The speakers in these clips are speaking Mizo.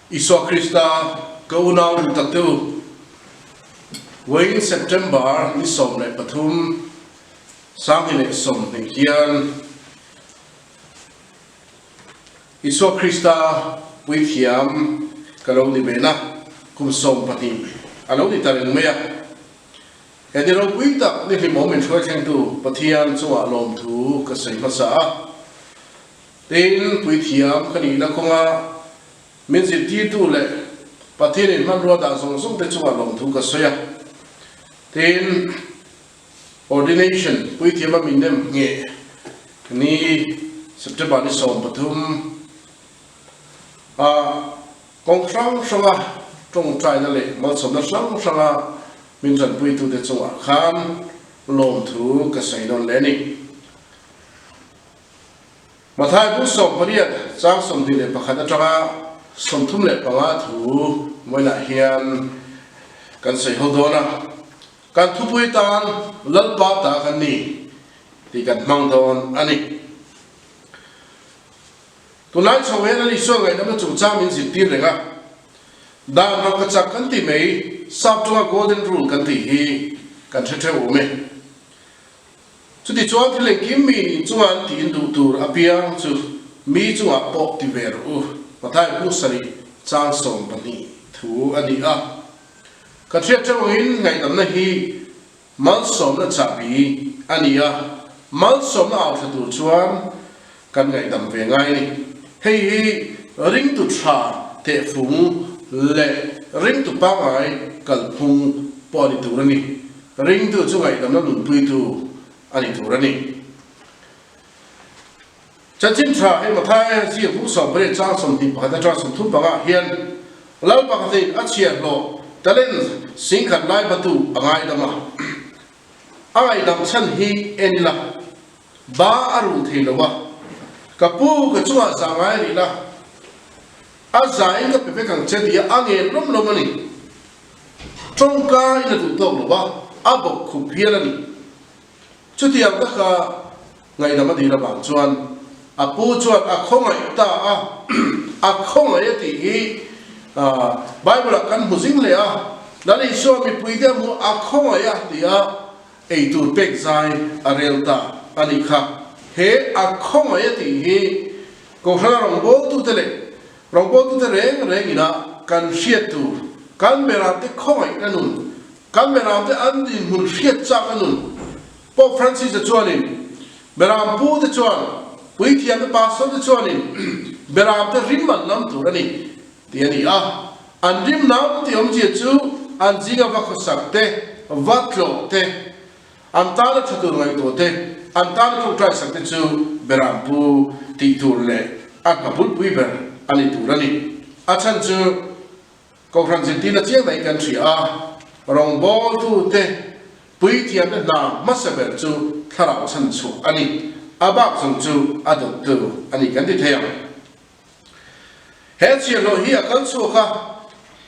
Isua Krista ka unau duh tak te u, vawiin September ni 13, 2020 hian Isua Krista puithiam ka lo ni ve na, kum 12 a lo ni ta reng mai a. He ni ropui tak ni hlimawm min hruai thlengtu Pathian chungah lawmthu ka sawi hmasa a. Tin, puithiam ka nihna kawnga min zirtirtu leh Pathianin hmanrua dah zawng zawng te chungah lawmthu ka sawi a. Tin, Ordination puithiama min nem ngheh ni September ni 13 a kawng hrang hranga tawngtaina leh malsawmna hrang hranga min tanpuitute chungah khan lawmthu ka sawi nawn leh a ni. Mathai bu 18 chang 21 atanga 35 thu vawiinah hian kan sawi ho dawn a, kan thupui tan Lalpa ta kan ni tih kan hmang dawn a ni. Tunlai chho hian an Isua ngaihdamna chungchang min zirtir reng a, dan rawk ka chak kan ti mai, sap tawng a golden rule kan tih hi kan hre theuh awm e. Chutichuan thil engkim mi nih chunga an tiin duh tur apiang chu mi chungah pawh ti ve rawh u, Mathai bu 7 chang 12 thu a ni a. Ka hriat theuh angin ngaihdamna hi malsawmna chahbi a ni a, malsawmna au thla tur chuan kan ngaihdam ve ngai a ni. Hei hi ringtu tha tehfung leh ringtu pangngai kalphung pawh a ni tur a ni. Ringtu chu ngaihdamna nunpuitu a ni tur a ni. Chanchin tha hei Mathai ziak bu 18 chang 21 atanga 35 hian Lal pakhatin a chhiahhlawh talent 10,000 lai batu a ngaidam a. A ngaihdam chhan hi en ila ba a rul thei lo a, ka pu ka chungah zah ngai rih la, a zain ka pe vek ang che tia a ngen lawm lawm a ni. Tawngka in a duh tawk lo a, a bawk khup hial a ni. Chutiang taka ngaihdam a dil avang chuan a pu chuan a khawngaih ta a, a khawngaih a tih hi Bible ah kan hmu zing leh a, Lal Isua mipui te a hmu a khawngaih a ti a, eitur pek zai a rel ta a nih kha. He a khawngaih a tih hi Kohhrana rawngbawltute leh Rawngbawltute reng reng ina kan hriat tur, kan beramte khawngaihna nun, kan beramte an dinhmun hriat chakna nun. Pope Francis-a chuanin, Beram pute chuan, puithiamte pastor-te chuanin beramte rim an nam tur a ni, tih a ni a. An rim nam tih awmzia chu an zinga va khawsak te, va tlawh te, an tana tha tur ngaihtuah te, an tana tawngtai sak te chu beram pu tih tur leh a hna bulpui ber a ni tur a ni. A chhan chu Kohhran zirtirna chiang daih kan hria a, rawngbawltute puithiamte hna hmasa ber chu thlarau chhan chhuah a ni, a bak zawng chu a dawttu a ni kan ti thei ang. He chhiahhlawh hi a kal chhuak a,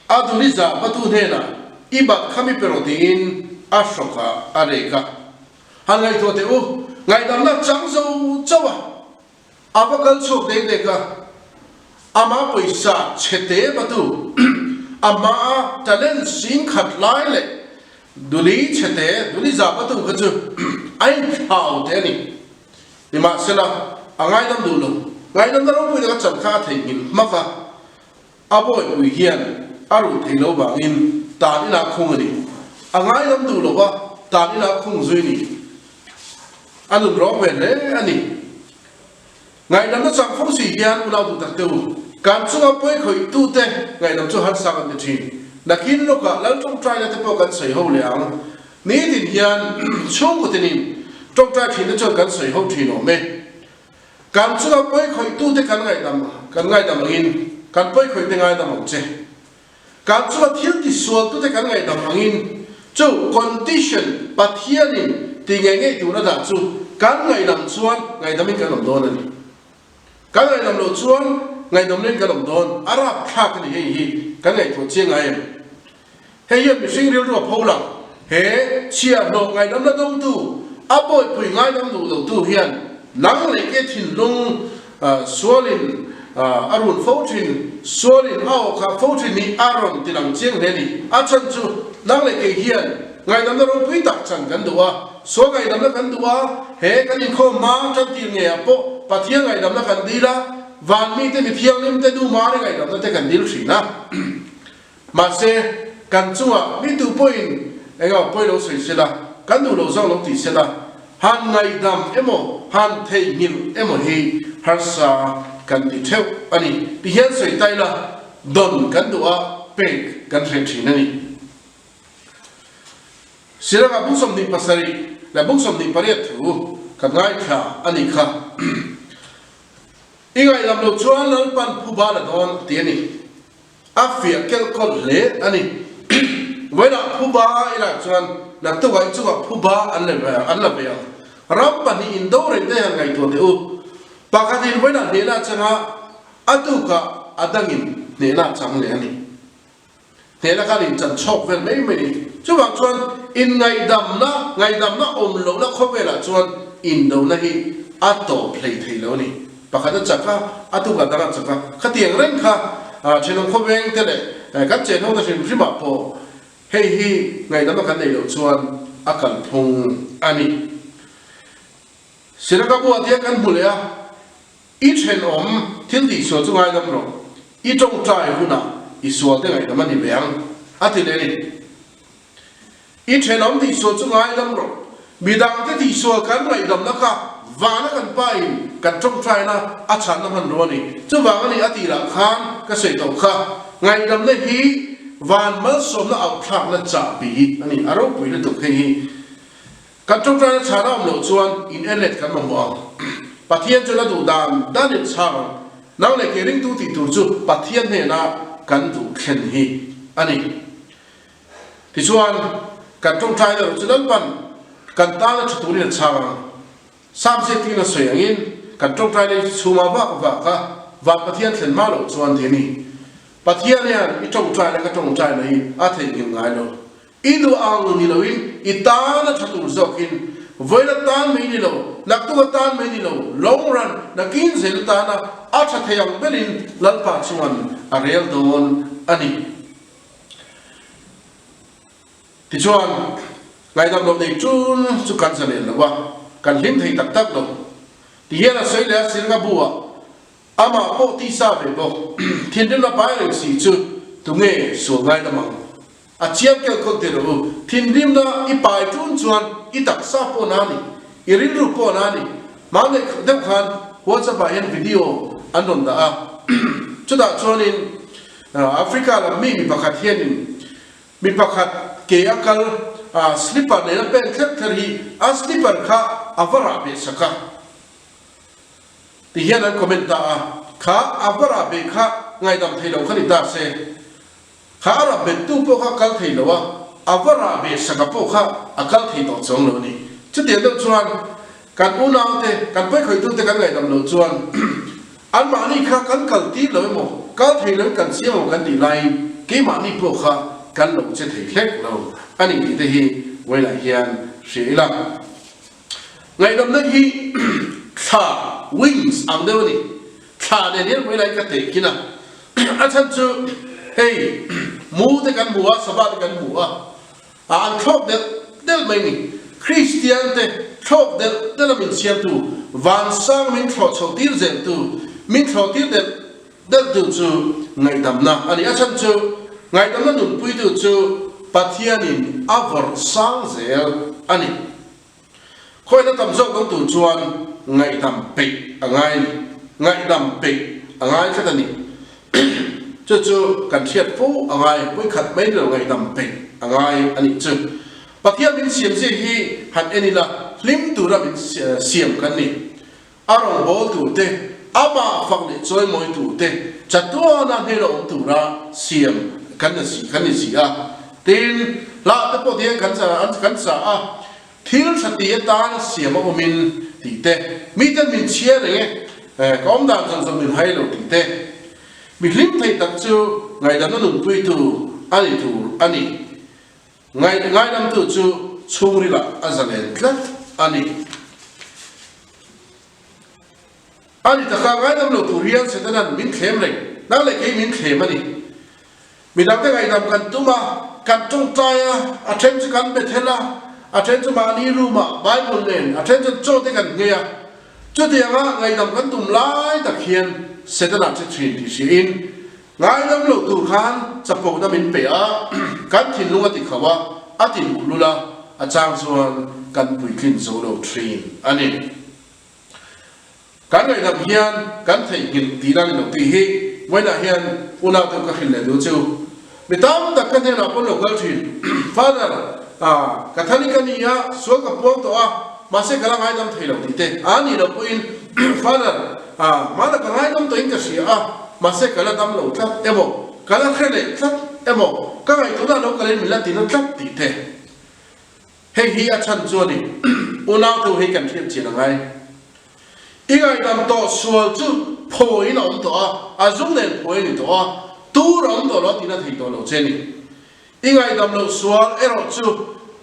a duli zah batu hnenah i bat kha mi pe rawh tiin a hrawk ah a rek a. Han ngaihtuah teh u, ngaihdamna chang zo chauh a, a va kal chhuak dek dek a, ama pawisa chhe te batu, ama talent 10,000 lai leh duli chhe te, duli zah batu kha chu a inthlau te a ni. Nimahsela, a ngaidam duh lo. Ngaidamna ropui taka chan kha a theihnghilh hmak a, a bawihpui hian a ruh thei lo vangin tan inah khung a ni. A ngaidam duh lo va, tan inah khung zui ni. A nun rawng ve hle a ni. Ngaihdamna chang fo si hian unau duh tak te u, kan chunga pawi khawihtute ngaihdam chu harsa kan ti thin. Nakin lawkah Lal tawngtaina te pawh kan sawi ho leh ang. Nitin hian chhungkaw tinin tawngtai thin te chuan kan sawi ho thin awm e. Kan chunga pawi khawihtute kan ngaihdam kan ngaihdam angin kan pawi khawihte ngaidam ang che. Kan chunga thil tisualtute kan ngaihdam angin chu condition Pathianin ti ngei ngei tur a dah chu kan ngaihdam chuan ngaihdamin kan awm dawn a ni. Kan ngaihdam loh chuan ngaihdam loin kan awm dawn a rapthlak a ni hei hi kan ngaihtuah chiang ngai em? Hei hian mihring rilru a pho lang. He chhiahhlawh ngaihdamna dawngtu, a bawihpui ngaidam duh lotu hian nang leh ke thinlung sualin A run fo thin, sualin a aw khah fo thin hi a rawn ti lang chiang hle a ni. A chhan chu nang leh kei hian ngaihdamna ropui tak chan kan duh a, sual ngaihdamna kan duh a, he kan inkhawm hma tan tir ngeiah pawh Pathian ngaihdamna kan dil a, van mite mi thianghlim te nu mari ngaihdamna te kan dil thin a. Mahse, kan chungah mi tu pawhin eng emaw pawi lo sawi sela, kan duh lo zawk lo ti sela, han ngaihdam emaw, han theihnghilh emaw hi harsa kan ti theuh a ni. Ti hian sawi ta ila, dawn kan duh a, pek kan hreh thin a ni. Siranga buk 27 leh buk 28 thu kan ngaithla a nih kha. I ngaihdam loh chuan Lalpan phuba la dawn ti a ni. A fiah kelh kawlh hle a ni. Vawiinah phuba i lak chuan naktukah i chungah phuba an la ve ang. Ram pahnih indo reng te han ngaihtuah teh u. Pakhatin vawiinah hnehna a chang a, a tukah a dangin hnehna a chang leh a ni. Hnehna khan inchan chhawk vel mai mai a ni. Chuvang chuan inngaihdamna, ngaihdamna awm lohna khawvelah chuan indona hi a tawp hlei thei lo a ni. Pakhat a chak a, a tuk a dang a chak a. Khatiang reng kha thenawm khawveng te leh kan chen ho te hrim hrim ah pawh hei hi ngaihdam a kan neih loh chuan a kalphung a ni. Siraka buah te kan hmu leh a, i thenawm thil tihsual chu ngaidam rawh, i tawngtai hunah i sual te ngaihdam a ni ve ang, a ti leh a ni. I thenawm tihsual chu ngaidam rawh. Midangte tihsual kan ngaihdamna kha vana kan pa in kan tawngtaina a chhanna hmanrua a ni. Chuvang a ni a tih lah khan ka sawi tawh kha. Ngaihdamna hi van malsawmna auhthlakna chahbi a ni. A ropui lutuk hei hi. Kan tawngtaina chhana awm loh chuan in enlet kan mamawh ang. Pathian chuan a duh dan dan in chhang ang. Nang leh kei ringtu tih tur chu Pathian hnena kan duh thlen hi a ni. Tichuan, kan tawngtai erawh chu Lalpan kan tana tha turin a chhang ang. Sam ziaktiin a sawi angin, kan tawngtai lei chu chhuma vak vak a, van Pathian thlen hma loh chuan ti a ni. Pathian hian i tawngtai leh ka tawngtai na hi a theihnghilh ngai lo. I duh ang ni loin i tana tha tur zawkin, vawiin atan mai ni lo, naktuk atan mai ni lo, long run, nakin zel atana a tha thei ang berin Lalpa chuan a rel dawn a ni. Tichuan, ngaihdam loh nei ṭun chu kan zalen lo a, kan hlim thei tak tak lo. Tihian a sawi leh a sirnga bu ah amah pawh tisa ve bawk. Thinrimna pai reng si chu tunge sual ngaidam ang? A chiang kelh kawlh teh rawh u. Thinrimna i pai ṭun chuan i taksa pawh na a ni, i rilru pawh na a ni. Hmangaih deuh khan WhatsApp ah hian video an rawn dah a, chutah chuanin Africa lam mi mi pakhat hianin mi pakhat ke a kal slipper nena pen thler thler hi a slipper kha a va rah beh sak a ti hian an comment ta a, kha a va rah beh kha ngaihdam thei lo kha ni ta se. Kha a rah bettu pawh kha a kal thei lo a, a va rah beh saka pawh kha a kal thei tawh chuang lo a ni. Chutiang deuh chuan kan unaute, kan pawikhawitute kan ngaihdam loh chuan anmahni kha kan kal tir lo emaw, kal thei loin kan chiang emaw kan tih laiin keimahni pawh kha kan lo che thei hlek lo a ni tih te hi vawilah hian hria ila. Ngaihdamna hi thla, wings, ang deuh a ni. Thla nen hian vawilah hian ka tehkin a. A chhan chu hei mu te kan hmu a, sava te kan hmu a, an thlawk delh delh mai ni. Kristian te thlawk delh delh a min siamtu, vansang min thlawh chho tir zel tu, min thlawh tir delh delh tu chu ngaihdamna a ni. A chhan chu ngaihdamna nunpuitu chu Pathianin a vawrh sang zel a ni. Khawina tam zawk dawng tur chuan ngaihdam peih a ngai a ni. Ngaihdam peih a ngai tlat a ni. Chu chu kan hriat fo a ngai, vawikhat mai ni lo ngaihdam peih a ngai a nih chu. Pathian min siam zia hi han en ila hlim tura min siam kan ni. A rawngbâwl tur te, amah fak leh chawimawi tur te, chatuana hnêna awm tura siam kan ni si, kan ni si a. Tin, hlah te pawh tihian kan kan sa a, thil ṭha ti atana siam a awmin tih te, miten min chhiar reng e, ka awm dan zawng zawng min hai lo tih te, mi hlim thei tak chu ngaihdamna nunpuitu a ni tur a ni. Ngaidamtu chu chhungrilah a zalen tlat a ni. A ni taka ngaidam lo tur hian Setana'n min thlem reng, nang leh kei min thlem a ni. Midangte ngaihdam kan tum a, kan tawngtai a, a then chu kan Bethel a, a then chu mahni room ah Bible nen, a then chuan chaw te kan nghei a. Chutianga ngaihdam kan tum lai tak hian Setana che thin tih hriain ngaidam lo tur khan chapona min pe a, kan thinlung a ti khauh a, a ti luhlul a, a chang chuan kan puitlin zo lo thin a ni. Kan ngaihdam hian kan theihnghilh tihna ni lo tih hi vawiinah hian unau deuh ka hrilh leh duh chu. Mi tam tak ka hnenah pawn lo kal thin. Father, ah, Catholic a ni a, sual ka puang tawh a, mahse ka la ngaidam thei lo tih te a nih loh pawhin Father, ah, mahna ka ngaidam tawhin ka hria a, mahse ka la dam lo tlat emaw, ka la hre leh tlat emaw, ka ngaihtuahna lo kalin min la tina tlat tih te. Hei hi a chhan chu a ni. Unau te hi kan hriat chian a ngai. I ngaihdam tawh sual chu phawiin a awm tawh a, a zum nen phawi a ni tawh a, tur a awm tawh lo a tihna thei tawh lo che a ni. I ngaihdam loh sual erawh chu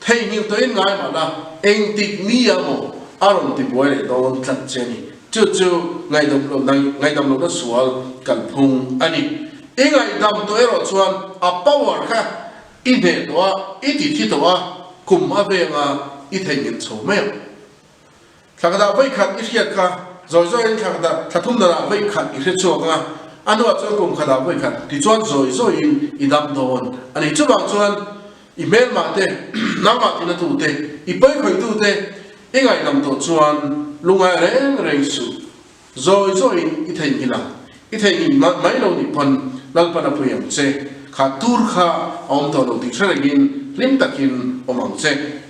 theihnghilh tawhin ngai mah la, engtik mi a maw a rawn tibuai leh dawn tlat che a ni. Chu chu ngaihdam loh ngaihdam lohna sual kalphung a ni. I ngaihdam tawh erawh chuan a power kha I hneh tawh a, i ti thi tawh a, kum a veng a, i theihnghilh chho mai ang. Thla khatah vawi khat i hriat kha, zawi zawiin thla khatah, thla thum danah vawi khat i hre chhuak a, a hnuah chuan kum khatah vawi khat, tichuan zawi zawiin i dam dawn a ni. Chuvang chuan i hmelmah te, nangmah tina tu te, i pawikhawih tu te i ngaihdam tawh chuan lungngai reng reng suh. Zawi zawiin i theihnghilh ang, i theihnghilh mai lo nih pawn Lalpan a pui ang che, kha tur kha a awm tawh lo tih hre rengin hlim takin awm ang che.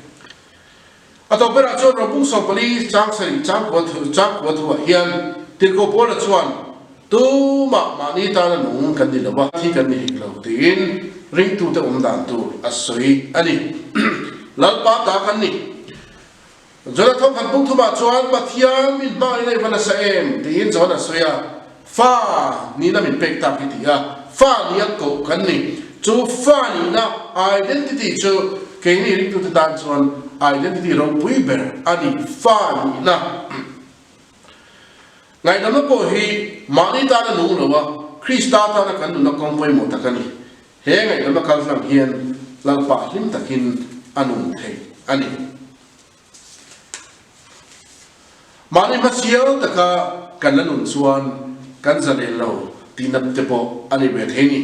A tawp berah chuan Ropung 14 chang sarih changkua thu changkua thuah hian Tirhkoh Paula chuan Tumah mahni tana nung kan ni lo a, thi kan ni hek lo tiin ringtute awm dan tur a sawi a ni. Lalpa ta kan ni. Jonah thawmkhat buk thumah chuan Pathian min hmangaih na i va nasa em? tiin John a sawi a, Fa nihna min pek tak hi ti a, fa nih a koh kan ni. Chu fa nihna, identity, chu keini ringtute tan chuan identity ropui ber a ni, fa nihna. Ngaihdamna pawh hi mahni tana nung lo a, Krista tana kan nunna kawng pawimawh tak a ni. He ngaihdamna kaltlang hian Lalpa hlim takin a nun theih a ni. Mahni hmasial taka kan la nun chuan kan zalen lo tihna te pawh a ni ve thei ni.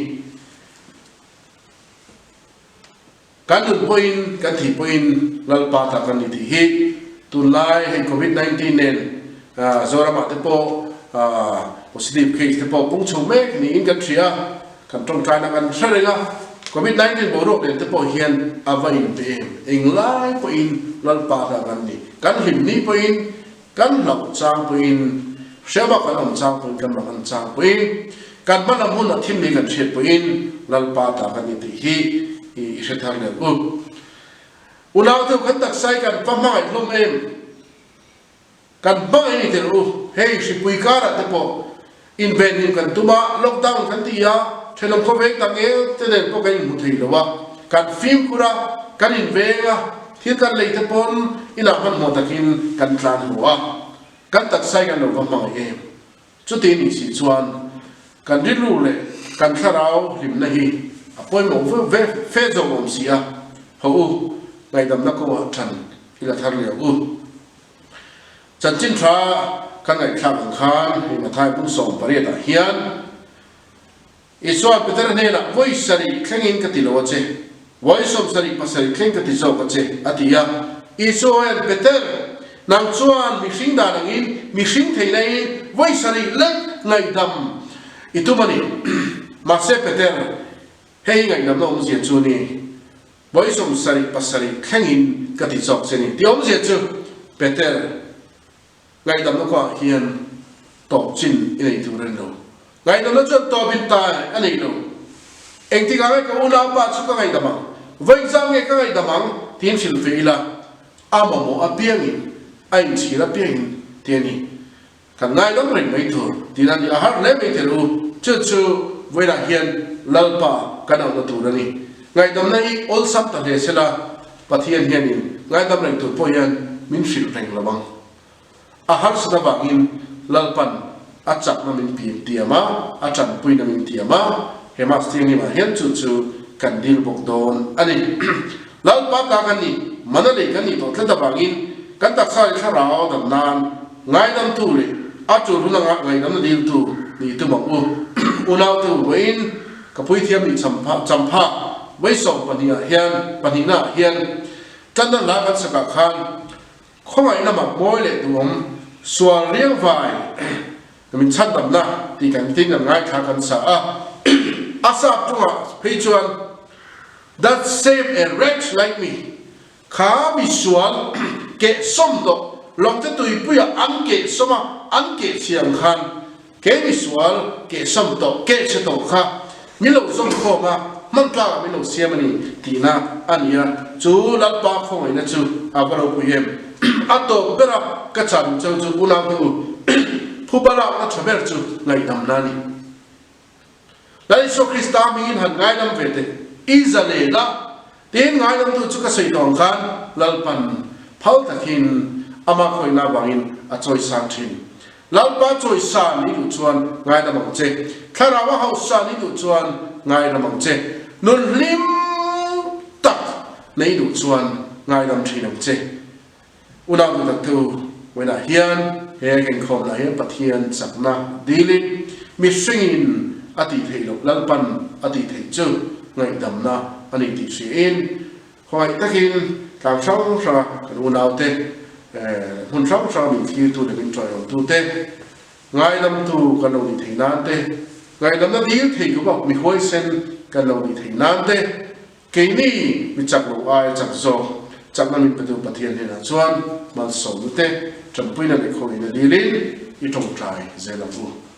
Kan nun pawhin kan thih pawhin Lalpa ta kan ni tih hi tunlai hei Covid 19 nen Zoramah te pawh positive case te pawh pung chho mek niin kan hria a, kan tawngtaina kan hre reng a, Covid 19 boruak nen te pawh hian a va inpe em? Englai pawhin Lalpa ta kan ni. Kan hlim ni pawhin Kan hlauh chang pawhin, hrema kan awm chang pawhin, kan mak an chang pawhin, kan hma lam hun a thim ni kan hriat pawhin Lalpa ta kan ni tih hi i hre thar leh u. Unau deuh kan taksa hi kan va hmangaih hlawm em? Kan hmangaih ni tel u. Hei hripui karah te pawh invenhim kan tum a, lockdown kan ti a, thenawm khawveng tak ngel te nen pawh kan inhmu thei lo a, kan fimkhur a, kan inveng a, thil kan lei te pawn inah hmanhmawh takin kan tlan haw a, kan taksa hi kan lo va hmangaih em? Chuti nih si chuan kan rilru leh kan thlarau hlimna hi a pawimawh ve fe zawk awm si a, haw u, ngaihdamna kawngah ṭan i la thar leh ang u. Chanchin tha kan ngaihthlak ang khan hei Mathai bung 18 ah hian Isua Peter hnenah vawi sarih thlengin ka ti lo a che, vawi 77 thleng ka ti zawk a che a ti a. Isua hian Peter, nang chuan mihring dan angin mihring theihna in vawi sarih lek ngaihdam i tum a ni. Mahse Peter, hei hi ngaihdamna awmzia chu a ni. Vawi 77 thlengin ka ti chawk che ni. Tih awmzia chu Peter, ngaihdamna kawngah hian tawp chin i nei tur a ni lo. Ngaihdamna chuan tawpin tai a nei lo. Engtikah nge ka unaupa chu ka ngaihdam ang? Vawi zang nge ka ngaihdam ang? Tiin hrilh ve ila, a mamawh apiangin, a inchhir apiangin ti a ni. Kan ngaidam reng mai tur tih a ni. A har hle mai tel u. Chu chu vawiinah hian Lalpa kan auhna tur a ni. Ngaihdamna hi awlsam ta hle sela, Pathian hianin ngaidam reng tur pawh hian min hrilh reng lo ang. A harsat avangin Lalpan a chakna min pin tiam a, a tanpuina min tiam a, he Mass Thianghlimah hian chu chu kan dil bawk dawn a ni. Lalpa ta kan nih, mana lei kan nih tawh tlat avangin kan taksa leh thlarau dam nan ngaidamtu leh a tul hun anga ngaihdamna diltu nih tum ang u. Unaute u vawiin ka puithiam nih champha vawi 12 ah hian pahnihna ah hian tanna hla kan sakah khan Khawngaihna mak mawi leh duhawm sual riang vai min chhandamna tih kan tin kan ngaithla kan sa a. A sap tungah phei chuan That save a wretch like me kha mi sual kehsawm tawh lawngte tuipuiah an kehsawm a, an kehchhi ang khan Kei misual kehsawm tawh, kehchhe tawh kha min lo zawm khawm a, hman tlakah min lo siam a ni tihna a ni a, chu Lalpa khawngaihna chu a va ropui em? A tawp bera ka chan cheu chu unaute u, phuba lakna tha ber chu ngaihdamna a ni. Lal Isua Krista hmingin han ngaidam ve teh, i zalen a, tiin ngaidamtu chu ka sawi tawh ang khan Lalpan phal takin ama khawihna avangin a chawisang thin. Lalpa chawisa ni duh chuan ngaidam ang che, Thlarau a hausa ni duh chuan ngaidam ang che, nun hlim tak nei duh chuan ngaidam thin ang che. Unau duhtaktu Wena hian he inkhawmna hian Pathian chakna dilin mihringin a tih theih loh Lalpan a tih theih chu ngaihdamna a ni tih hriain khawngaih takin tlang hrang hranga kan unaute hmun hrang hranga min thlirtu leh min tawiawmtute ngaidamtu kan lo nih theih nan te, ngaihdamna dil thei khawpa mi huaisen kan lo nih theih nan te, Keini mi chak lo aia chak zawk chakna min petu Pathian hnenah chuan malsawmna te, tanpuina leh khawngihna dilin i tawngtai zel ang u.